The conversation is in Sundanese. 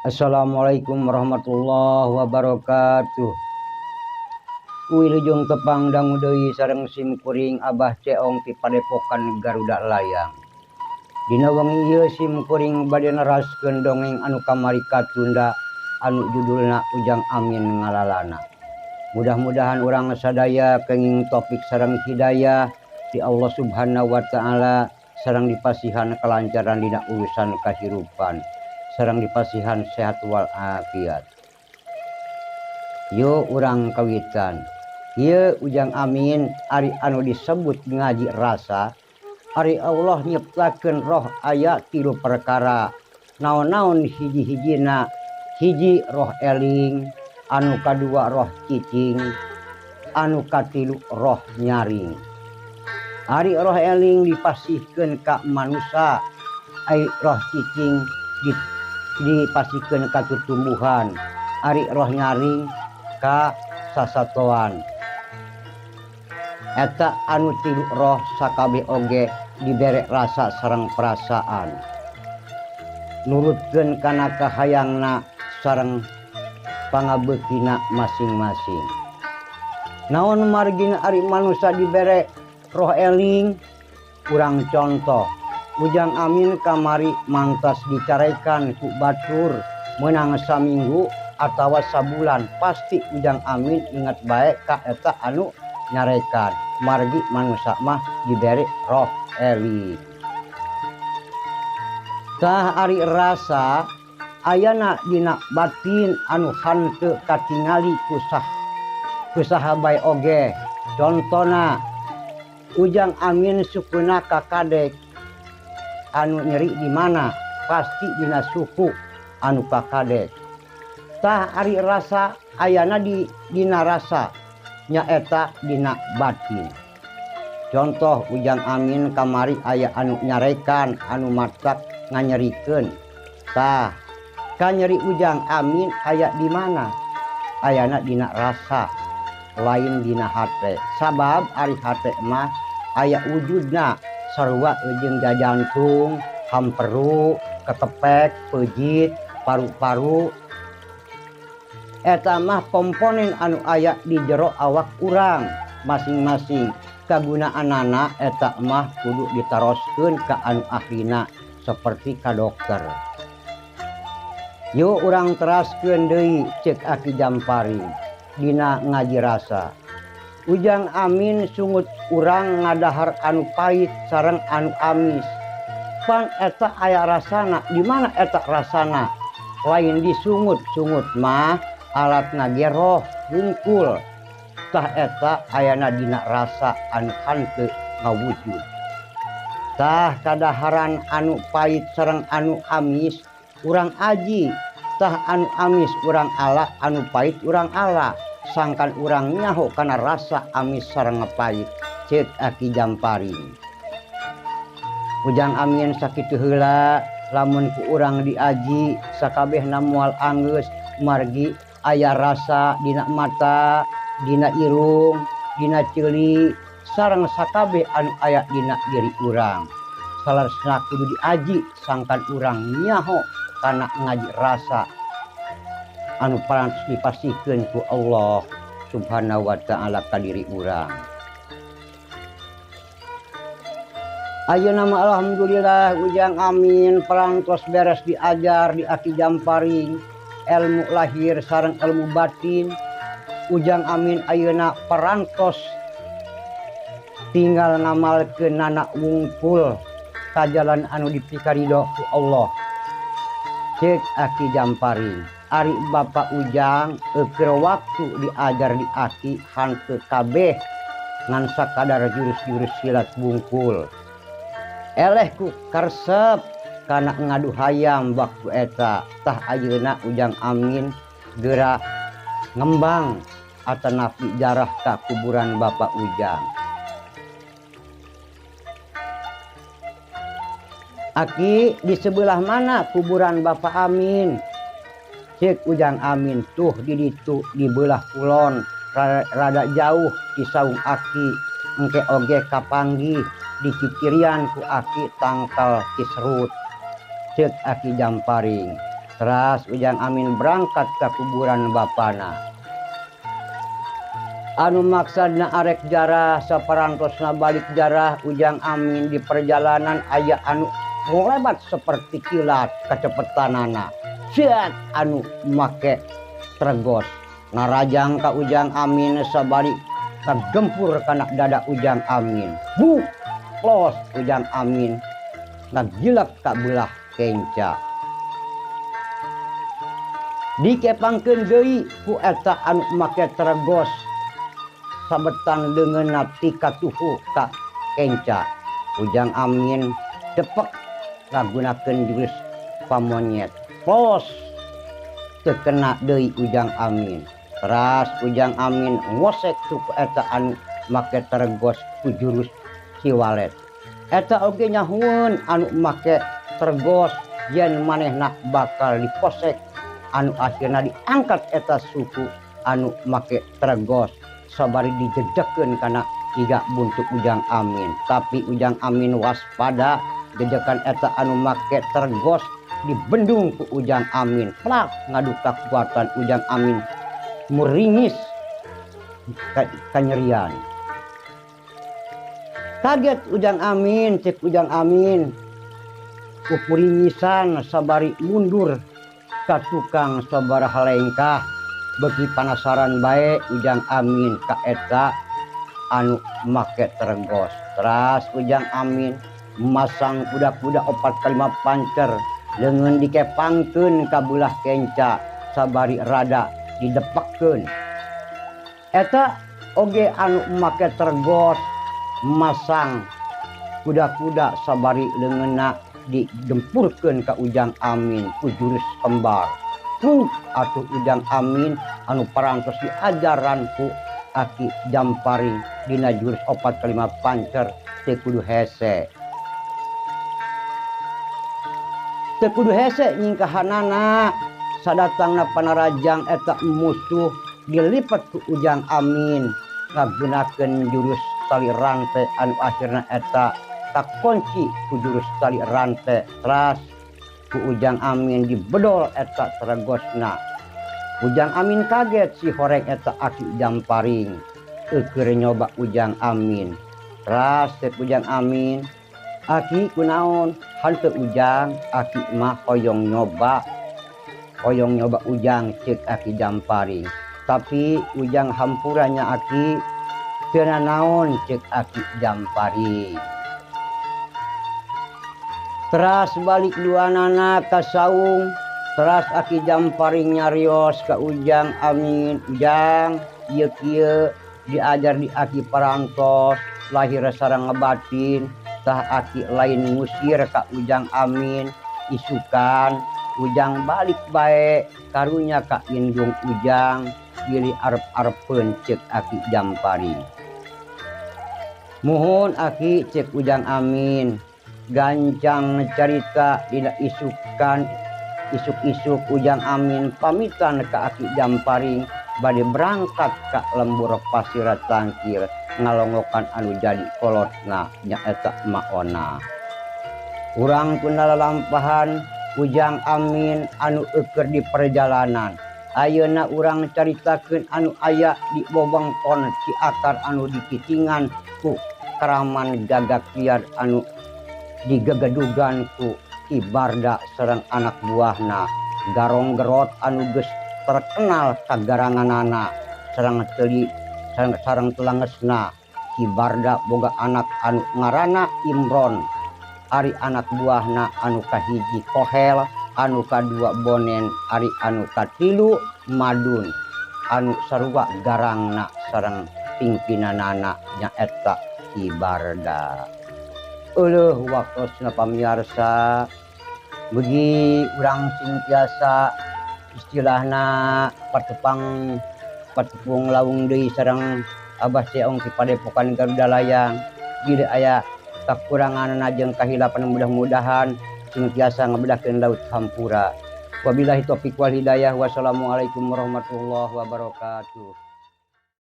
Assalamualaikum warahmatullahi wabarakatuh. Wilujeng tepang dangu deui sareng sim kuring Abah Ceong ti Padepokan Garuda Layang. Dina wengi ieu sim kuring bade neraskeun dongeng anu kamari katunda anu judulna Ujang Amin Ngalalana. Mudah-mudahan urang sadaya kenging topik sareng hidayah di Allah Subhanahu wa taala sareng dipasihan kelancaran dina urusan kahirupan, sareng dipasihan sehat wal afiat. Yo urang kawitan. Ieu Ujang Amin ari anu disebut ngaji rasa, ari Allah nyiptakeun roh aya tilu perkara. Naon-naon hiji-hijina, hiji roh eling, anu kadua roh cicing, anu katilu roh nyaring. Ari roh eling dipasihkeun ka manusa, ari roh cicing dipasihkeun ka tutumbuhan, ari roh nyaring ka sasatoan. Eta anu tilu roh sakabeh oge dibere rasa sareng perasaan, nurutkeun kana kahayangna sareng pangabeukina masing-masing. Naon margina ari manusa dibere roh eling? Urang contoh, Ujang Amin kamari mantas dicarekan ku batur menang saminggu atawa sabulan, pasti Ujang Amin ingat bae ka eta anu nyarekan. Margi manusa mah dibere roh eling. Tah ari rasa ayana dina batin anu hanteu katingali ku saha bae oge. Contona Ujang Amin sukuna kakadek anu nyeri di mana, pasti dina suku anu kakadek. Tah ari rasa ayana di dina rasa nyaeta dina batin. Contoh Ujang Amin kamari aya anu nyarekan anu matak nganyerikeun. Tah kanyeri Ujang Amin aya di mana? Ayana dina rasa, lain dina hate. Sabab ari hate mah aya wujudna, sarua jeung jajantung, hamperu, ketepek, pejit, paru-paru. Eta mah komponen anu aya di jero awak urang masing-masing. Kagunaanana eta mah kudu ditaroskeun ka anu ahlina seperti ka dokter. Yuk urang teraskeun deui ceuk Aki Jampari dina ngaji rasa. Ujang Amin sungut urang ngadahar anu pahit sareng anu amis. Pan eta aya rasana, di mana eta rasana? Lain disungut-sungut mah alat ngageroh hungkul. Tah eta ayana dina rasa anu hanteu ngawujud. Tah kadaharan anu pahit sareng anu amis urang aji. Tah anu amis urang ala, anu pahit urang ala. Sangkan urang nyaho kana rasa amis sareng pahit. Ceuk Aki Jampari. Ujang Amin sakitu heula lamun ku urang diaji sakabehna moal anggeus margi aya rasa dina mata, dina irung, dina ceuli, sareng sakabeh anu aya dina diri urang. Saleresna kudu diaji sangkan urang nyaho kana ngaji rasa anu parantos dipasihkeun ku Allah Subhanahu wa taala ka diri urang. Ayeuna mah alhamdulillah Ujang Amin parantos beres diajar di Aki Jamparing ilmu lahir sareng ilmu batin. Ujang Amin ayeuna parantos tinggal ngamalkeun nana wungkul ka jalan anu dipikarido ku Allah. Ceuk Aki Jamparing, ari Bapak Ujang keur waktu diajar di Aki hanteu kabeh ngan sakadar jurus-jurus silat bungkul. Eleh ku karesep kana ngadu hayam waktu eta. Tah ayeuna Ujang Amin geura ngembang atanapi jarah ka kuburan Bapak Ujang. Aki di sebelah mana kuburan Bapak Amin? Ceuk Ujang Amin, tuh di ditu di belah kulon, rada jauh di saung Aki. Engke oge kapanggih di cicirian ku Aki tangkal kiserut. Ceuk Aki Jamparing. Teras Ujang Amin berangkat ke kuburan bapana. Anu maksudna arek jarah saparantosna balik jarah Ujang Amin di perjalanan aya anu ngelebat seperti kilat kecepetanana. Siat anu make tregos narajang ka Ujang Amin sabari kagempur kana dada Ujang Amin. Buk los Ujang Amin ngagilak ka belah kenca. Dikepangkeun deui ku eta anu make tregos sabetan leungeunna ti katuhu ka kenca. Ujang Amin depek ngagunakeun jurus pamonyet. Pos teu kena deui Ujang Amin. Teras Ujang Amin ngosek suku eta anu make tregos ku jurus siwalet. Eta oge nyahueun anu make tregos yen manehna bakal dikosek anu akhirna diangkat eta suku anu make tregos sabari dijejekeun kana iga buntu Ujang Amin. Tapi Ujang Amin waspada jejekan eta anu make tregos dibendung ku Ujang Amin. Plak ngadu kakuatan Ujang Amin muringis kanyerian. Kaget Ujang Amin, cek Ujang Amin kupuringisan sabari mundur ka tukang sabaraha lengkah. Beki panasaran bae Ujang Amin ka eta anu make tregos. Teras Ujang Amin masang kuda-kuda 4 kali 5 pancer leungeun dikepangkeun ka belah kenca sabari rada didepekkeun. Eta oge anu make tregos masang kuda-kuda sabari leungeunna digempurkeun ka Ujang Amin ku jurus kembar. Atuh Ujang Amin anu parantos diajaran ku Aki Jamparing dina jurus 4 kali 5 pancer teu kudu hese. Teu kudu hese nyingkahanana sadatangna panarajang eta musuh dilipet ku Ujang Amin ngagunakeun jurus tali rantai anu akhirna eta kakunci ku jurus tali rantai. Teras ku Ujang Amin dibedol eta tregosna. Ujang Amin kaget si horeng eta Aki Jamparing keur nyoba Ujang Amin. Teras cek Ujang Amin, Aki kunaon? Hanteu Ujang, Aki mah hoyong nyoba. Hoyong nyoba Ujang cek Aki Jamparing. Tapi Ujang hampuranya Aki teu nanaon cek Aki Jamparing. Teras balik duanana ka saung. Teras Aki Jamparing nyarios ka Ujang Amin, Ujang ieu kieu diajar di Aki parantos lahir sareng batin. Tah Aki lain ngusir ka Ujang Amin, isukan Ujang balik bae karunya ka indung Ujang bilih arep-arepeun cek Aki Jamparing. Muhun Aki cek Ujang Amin gancang carita dina isukan. Isuk-isuk Ujang Amin pamitan ka Aki Jamparing bade berangkat ka lembur pasir tangkir ngalongokan anu jadi kolotna nyaeta maona. Urang tunda lalampahan Ujang Amin anu eueur di perjalanan. Ayeuna urang caritakeun anu aya di wewengkon Ciakar anu dikitingan ku karaman gagak liar anu digegedugan ku Ki Barda sareng anak buahna. Garong Gerot anu geus terkenal kagaranganana sareng teuli sareng telangesna. Ki Barda boga anak anu ngaranna Imron. Ari anak buahna anu kahiji Kohel, anu kadua Bonen, ari anu katilu Madun, anu sarua garangna sareng pimpinanana nyaeta Ki Barda. Euleuh waktosna pamiarsa, bagi urang sing tiasa istilahna patepang patepung laung deui sareng Abah Ceong ti Padepokan Garuda Layang. Bilih aya kakuranganna jeung kahilapan mudah-mudahan sing tiasa ngabedahkeun laut hampura. Wabillahi taufiq wal hidayah. Wassalamualaikum warahmatullahi wabarakatuh.